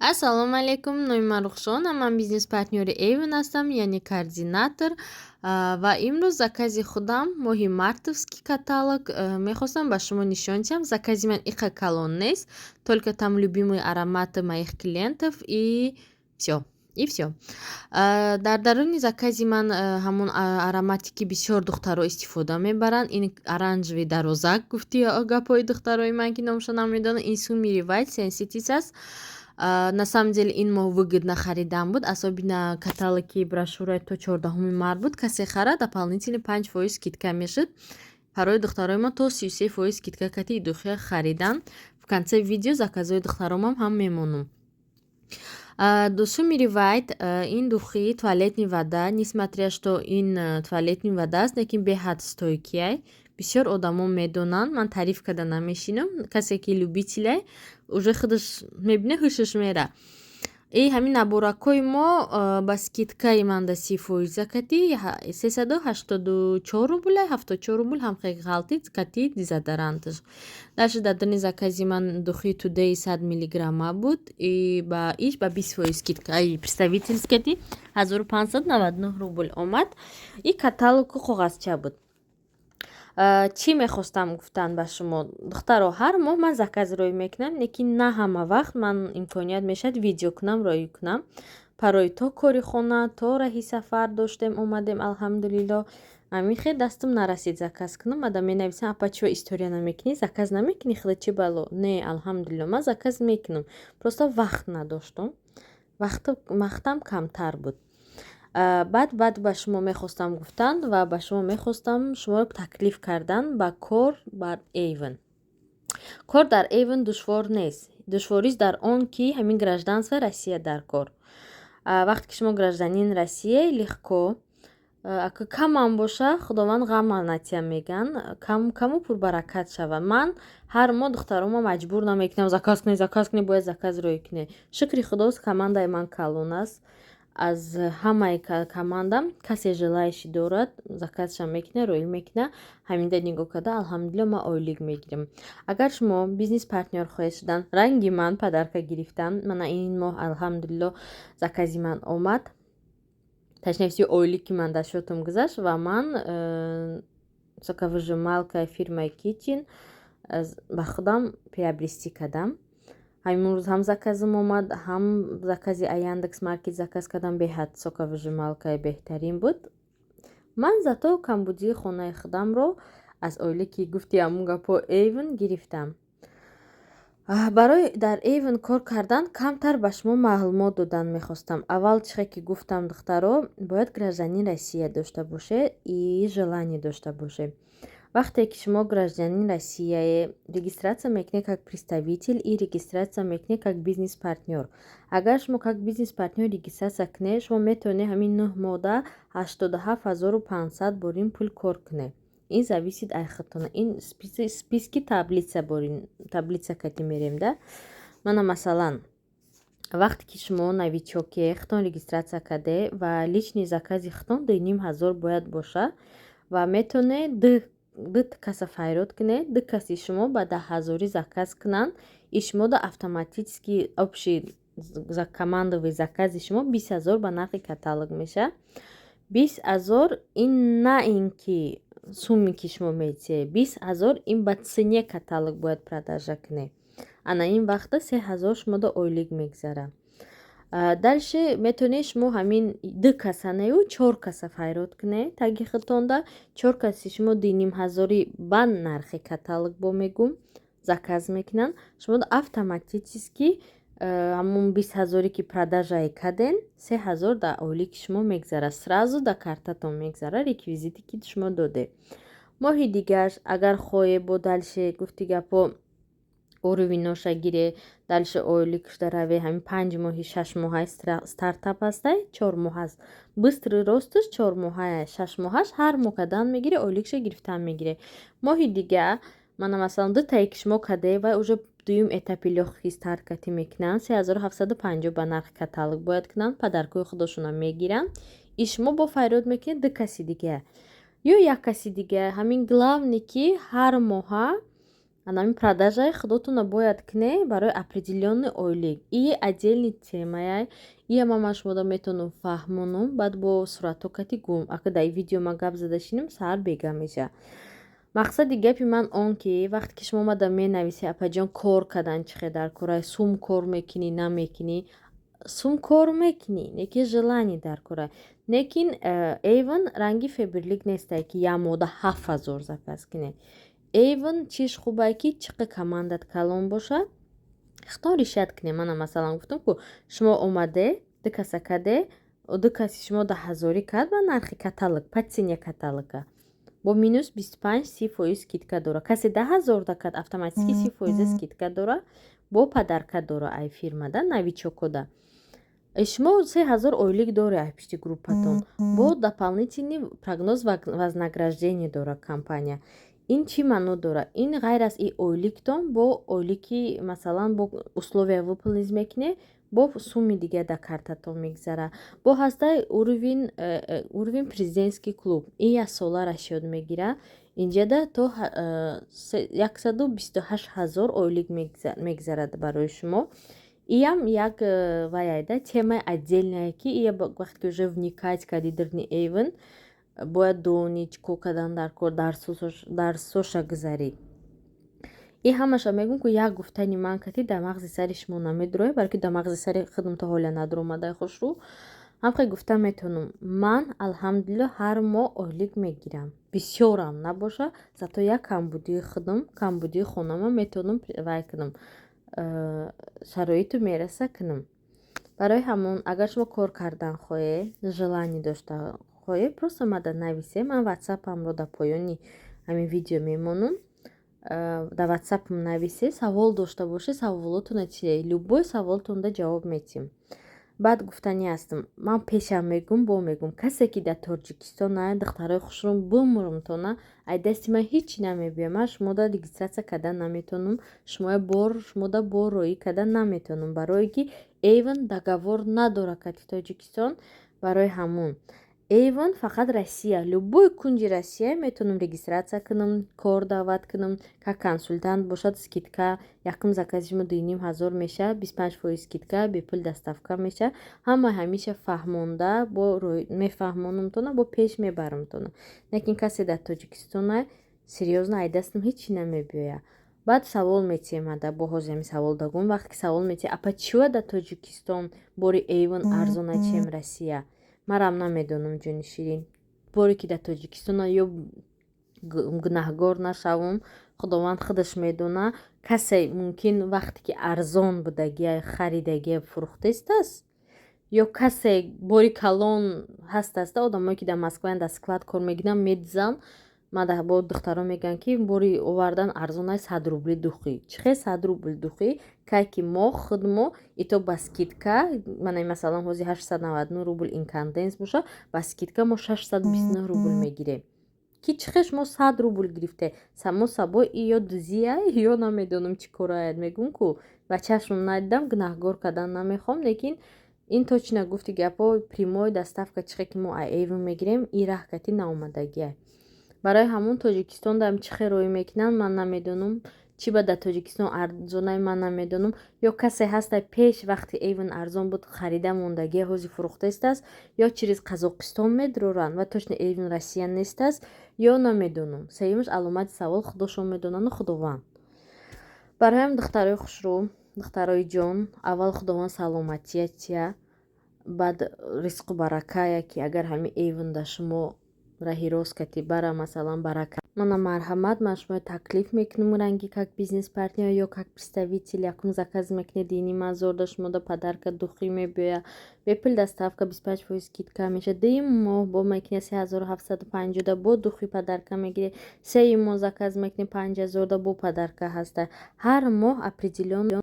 Ассалому алайкум, номи ман Рухшона, ман бизнес-партнёри Эйвон ҳастам, яъне координатор. Ва имрӯз закази худам, моҳи мартовский каталог, мехостам ба шумо нишон диҳам. Закази ман иқа калон нест, только там любимые ароматы моих клиентов и всё. И всё. Дар даруни закази ман ҳамон аромате, ки бисёр духтаро истифода мебаранд, ин оранжевый дарозак, гуфти гапҳои духтарои ман, ки номашро намедонам, ин Summer White Sensitive аст. На самом деле ин моҳ выгодно харидан буд, особенно каталоги брошюраи то 14-уми март буд. Касе харад, дополнительно 5% скидка мешуд. Барои духтарои мо то 33% скидка кати духия харидан. В конце видео заказҳои духтаромам ҳам мемонам. Summer White, ин духи туалетный вода, несмотря что ин туалетный вода аст, лекин беҳад стойкий. Бисёр одамо медонанд, ман таъриф карда намешинам. Касе ки любитель ай, уже худаш мебина, ҳушаш мера. И ҳамин наборакҳои мо ба скидкаи манда 30 фоиза кати 384 рубля, 74 рубл ҳам ғалтид кати дезодоранташ. Дальше дар даруни закази ман духи Today 100 миллиграмма буд и ба иш ба 20% скидкаи представительский 1599 рубл омад. И каталогу коғазча буд. Чӣ мехостам гуфтан ба шумо, духтаро? Ҳар моҳ ман заказ роӣ мекунам, лекин на ҳама вақт ман имконият мешавад видео кунам, роӣ кунам. Парои то кори хона, то раҳи сафар доштем, омадем, алҳамдулилло. Ҳамин хел дастам нарасид заказ кунам. Ада менависам: «Апа, чиро история намекунӣ, заказ намекунӣ, худа чӣ бало?» Не, алҳамдулилло, ман заказ мекунам, просто вақт надоштам, вақтам камтар буд. Баъд ба шумо мехостам гуфтан ва ба шумо мехостам шуморо таклиф кардан ба кор бар Эйвон. Кор дар Эйвон душвор нест. Душворист дар он, ки ҳамин гражданство Россия дар кор. Вақте ки шумо гражданин Россия, легко. Ака камам боша, Худованд ғам натия меган, каму пурбаракат шавад. Ман ҳар моҳ духтарома маҷбур намекунам: «Заказ кунед, заказ кунед, бояд заказ роӣ кунед». Шукри Худост, командаи ман калон аст. Аз ҳамаи командам касе желающий дорад, заказша мекунад, роӣ мекунад. Ҳаминда нигоҳ карда, алҳамдулилло, ман ойлик мегирам. Агар шумо бизнес партнёр хоҳед шудан, ранги ман подарка гирифтан, мана ин моҳ, алҳамдулилло, закази ман омад, точнее, всё, ойлики ман дар счётам гузашт ва ман соковыжималкаи фирмаи Kitchen ба худам приобрести кардам. Ҳамин рӯз ҳам заказам омад, ҳам закази Яндекс Маркет заказ кардам. Беҳад соковыжималкаи беҳтарин буд. Ман зато камбудии хонаи худамро аз ойлики, гуфти ҳамун гапҳо, Эйвон гирифтам. Барои дар Эйвон кор кардан камтар ба шумо маълумот додан мехостам. Аввал, чихе ки гуфтам, духтаро, бояд гражданин Россия дошта бошед и желание дошта бошед. Вақте ки шумо гражданин Россияе, регистрация мекунед как представитель и регистрация мекунед как бизнес партнёр. Агар шумо как бизнес партнёр регистрация кунед, шумо метавонед ҳамин 9 моҳда 87 500 борин пул кор кунед. Ин зависит ай худтона. Ин списки таблица, борин таблица кати мерем да. Мана, масалан, вақте ки шумо новичоке, худтон регистрация карде ва личный закази худтон 2500 бояд боша ва метавонед ду каса файрод кунед, ду каси шумо ба 10 ҳазорӣ заказ кунанд и шумода автоматически общий командовый закази шумо 20 000 ба нархи каталог мешавад. 20 000 ин на ин ки сумме, ки шумо медиҳед, 20 000 ин ба цене каталог бояд продажа кунед. Ана ин вақта 3000 шумода ойлик мегузарад. Дальше метавонед шумо ҳамин ду каса нею, чор каса файрод кунед таги худтонда. Чор каси шумо 2500-ӣ ба нархи каталог, бо мегум, заказ мекунанд, шумо автоматически ҳамун 20 ҳазоре ки продажае карден, 3000 дар ойлики шумо мегзарад, сразу дар картатон мегзарад, реквизите ки шумо додед. Моҳи дигарш, агар хоҳед, бо дальше, гуфти гапҳо, уровеноша гире, дальше ойликшда раве. Ҳамин 5 моҳи, 6 моҳаи стартап ҳастай, 4 моҳ аст быстрый росташ, 4 моҳая, 6 моҳаш ҳар моҳ кардан мегире, ойликша гирифтан мегире. Моҳи дига, мана, масалан, дутае ки шумо кардед, вай уже дуюм этапи лёгкий старт катӣ мекунанд, 3750 ба нархи каталог бояд кунанд, подаркҳои худошонам мегиранд и шумо бо файрод мекунед ду каси дига ё як каси дига. Ҳамин главное, ки ҳар моҳа. Анами продажаи худотона бояд кунед барои определённый ойлик. И отдельный темаяй. Ия ман шумода метавонам фаҳмонам, баъд бо суратҳо кати гум. Ака дар видео ман гап зада шинем, саҳар бега меша. Мақсади гапи ман он, ки вақте ки шумо омада менависед: «Апаҷон, кор кардан чӣ хел дар кора? Сум кор мекунӣ, намекунӣ?» Сум кор мекунӣ, неки желание дар кора. Лекин Эйвон ранги Фаберлик нестае, ки як моҳда 7000 заказ кунед. Эйвон чиш хубае, ки чӣ қадр командат калон бошад, худтон решать кунед. Мана, масалан, гуфтам ку, шумо омаде, ду каса каде, ду каси шумо 10 ҳазорӣ кард ба нархи каталог, по цене каталога, бо минус 25-30% скидка дора. Касе 10 000 кард, автоматически 30 фоиза скидка дора, бо подарка дора ай фирмада новичокода. Шумо 3000 ойлик доре ай пишти группатон, бо дополнительный прогноз вознаграждение дора компания. Ин чӣ маъно дорад? Ин ғайр аз и ойликтон, бо ойлики, масалан, бо условия выполнить мекунед, бо сумми дига дар картатон мегзара. Бо ҳастай уровень президентский клуб, ин яксола расчёт мегирад. Инҷада то 128 000 ойлик мегзарад барои шумо. Иам як ваяйда темаи отдельная, ки ия вақте ки уже вникать кардӣ дарни Эйвен, бояд донӣ чӣ кор кардан дар кор, дарсоша гузарӣ. И ҳамаша мегӯм, ку як гуфтани ман кати дар мағзи сари шумо намедурояд, балки дар мағзи сари худам то ҳоля надуромадаи хушрӯ. Ҳамхел гуфта метавонам: ман, алҳамдулилло, ҳар моҳ ойлик мегирам. Бисёрам набоша, зато як камбудии худам, камбудии хонама метавонам вай кунам, шароиту мераса кунам. Барои ҳамон, агар шумо кор кардан хоҳед, желание дошта хоҳед, просто мада нависед. Ман ватсапамро дар поёни ҳамин видео мемонам. Дар ватсапам нависед, савол дошта бошед, саволотона чи, любой саволтонда ҷавоб медиҳем. Баъд гуфтанӣ ҳастам, ман пешам мегӯм, бо мегӯм: касе ки дар Тоҷикистон, духтарои хушрӯм, бумрумтона, ай дасти ман ҳичи намебиёд. Ман шумода регистрация кардан наметавонам, шумоя бор шумода бор роӣ кардан наметавонам, барое ки Эйвон договор надорад кати Тоҷикистон. Барои ҳамун Эйвон фақат Россия, любой кунҷи Россия метавонам регистрация кунам, кор даъват кунам. Как консультант бошад, скидка: якум закази шумо 2500 мешавад, 25% скидка, бепул доставка мешавад. Ҳама ҳамеша фаҳмонда бо мефаҳмонамтона, бо пеш мебарамтона. Лекин касе дар Тоҷикистона, серьёзно, ай дастам ҳечи намебиёяд. Баъд савол метиҳем ада, бо ҳозир ҳами савол дагум. Вақте ки савол метиҳем: «Апа, чива дар Тоҷикистон бори Эйвон арзона, чем Россия?» Марам намедонам, ҷони ширин. Боре ки дар Тоҷикистона ё гунаҳгор нашавум, Худованд худаш медона. Касе мумкин вақте ки арзон будагия харидагия, фурӯхтаистааст, ё касе бори калон ҳастааста. Одамое ки дар Москваянд, дар склад кор мекунанд, медизанд. Мада бо духтаро мегӯянд, ки бори овардан арзонай, 100 рубли духи. Чӣ хел 100 рубл духи, кай ки мо худмо ито ба скидка, мана, масалан, ҳозир 899 рубл Инканденс боша, ба скидка мо 629 рубл мегирем. Ки чӣ хел шумо 100 рубл гирифте? Само собой, и ё дузия, ё намедонам чӣ кораяд. Мегӯм ку, ба чашмам надидам, гунаҳгор кардан намехоҳам, лекин ин точно гуфти гапҳо, прямой доставка, чӣ хел ки мо Эйвон мегирем, ин раҳ кати наомадагиай. Барои ҳамон Тоҷикистондаам чӣ хел роӣ мекунанд, ман намедонам. Чӣ ба дар Тоҷикистон арзонай, ман намедонам. Ё касе ҳаста, пеш вақти Эйвон арзон буд, харида мондагия, ҳозир фурӯхтаистааст, ё через Қазоқистон медуроранд ва точно Эйвон Россия нестааст, ё намедонам. Сеюмаш аломати савол. Худошон медонану Худованд. Барои ҳам, духтарои хушрӯ, духтарои ҷон, аввал Худованд саломатия тия, баъд ризқу баракая, ки агар ҳамин Эйвон дар шумо раҳи рост кати бара, масалан, барака. Мана, марҳамат, ман шуморо таклиф мекунам ранги как бизнес партнер ё как представитель. Якум заказ мекунед, 2500 да шумода подарка духи мебиёяд, бепул доставка, 25% скидка мешавад. Дуюм моҳ бо мекунед, 3750 да бо духи подарка мегиред. Сеюм моҳ заказ мекунед, 5000 да бо подарка ҳаста. Ҳар моҳ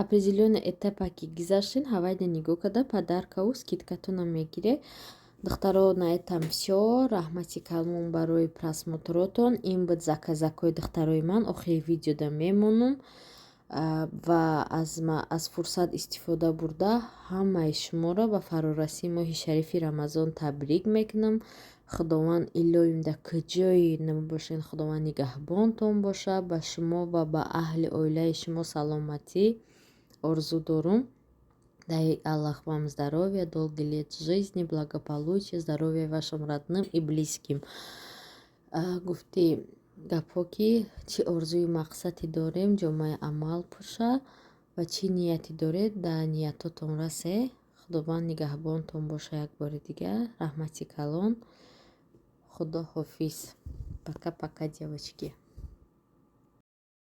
определённый этапа ки гузаштен, ҳавайда нигоҳ карда, подаркаву скидкатона мегиред. Духтаро, на этом всё. Раҳмати калон барои просмотротон. Ин буд заказакҳои духтарои ман. Охири видеода мемонам ва аз фурсат истифода бурда, ҳамаи шуморо ба фарорасии моҳи шарифи Рамазон табрик мекунам. Худованд илоҳим, дар куҷое набошед, Худованд нигаҳбонтон бошад. Ба шумо ва ба аҳли оилаи шумо саломатӣ орзу дорум. Дай Аллах вам здоровья, долгих лет жизни, благополучия, здоровья вашим родным и близким. Гуфти гапҳо, ки чӣ орзую мақсаде дорем, ҷомаи амал пӯша ва чӣ нияте доред, дар ниятотон расе. Худованд нигаҳбонтон боша. Як бори дигар раҳмати калон. Худо ҳофиз. Пока, пока, девочки.